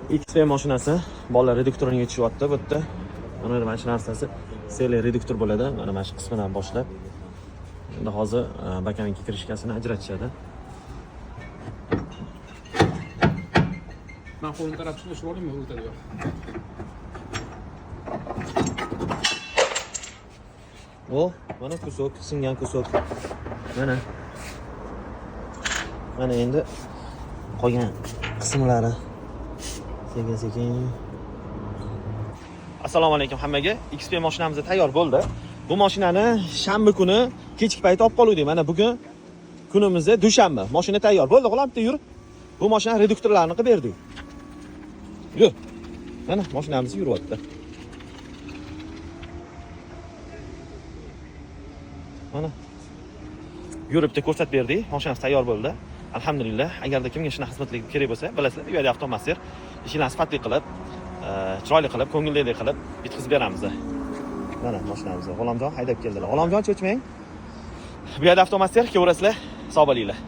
XP mashinasi, bolalar reduktorini yechishyapti bu yerda. Mana shu narsasi seli reduktor bo'ladi. Mana shu qismidan boshlab. Endi hozir боковинка крышка sini ajratishadi. Man qo'lim taraf shuni ushlab olaymi, o'tadi yo'q. O, mana кусок, singan кусок. Mana. Mana endi qolgan qismlari sekin sekin. Assalomu alaykum hammaga. XP mashinamiz tayyor bo'ldi. Bu mashinani shanba kuni kechki payt olib qoluvdik. Mana bugun kunimizda dushanba. Mashina tayyor bo'ldi. G'ulom, bitta yur. Bu mashina reduktorlarini qilib berdik. Yur. Mana mashinamiz yuryapti. Mana yuribdi, ko'rsatib berdik. Mashinamiz tayyor bo'ldi. Alhamdulillah. Agarda kimga shunaqa xizmatlar kerak bo'lsa, bilasizlar, bu yerda avtomaster ishlarni sifatli qilib, chiroyli qilib, ko'ngillilik qilib yetkazib beramiz. Mana mashinamizni G'ulomjon haydab keldilar. G'ulomjon, cho'chmang. Bu yerda avtomaster, kelaverasizlar. Sog' bo'linglar.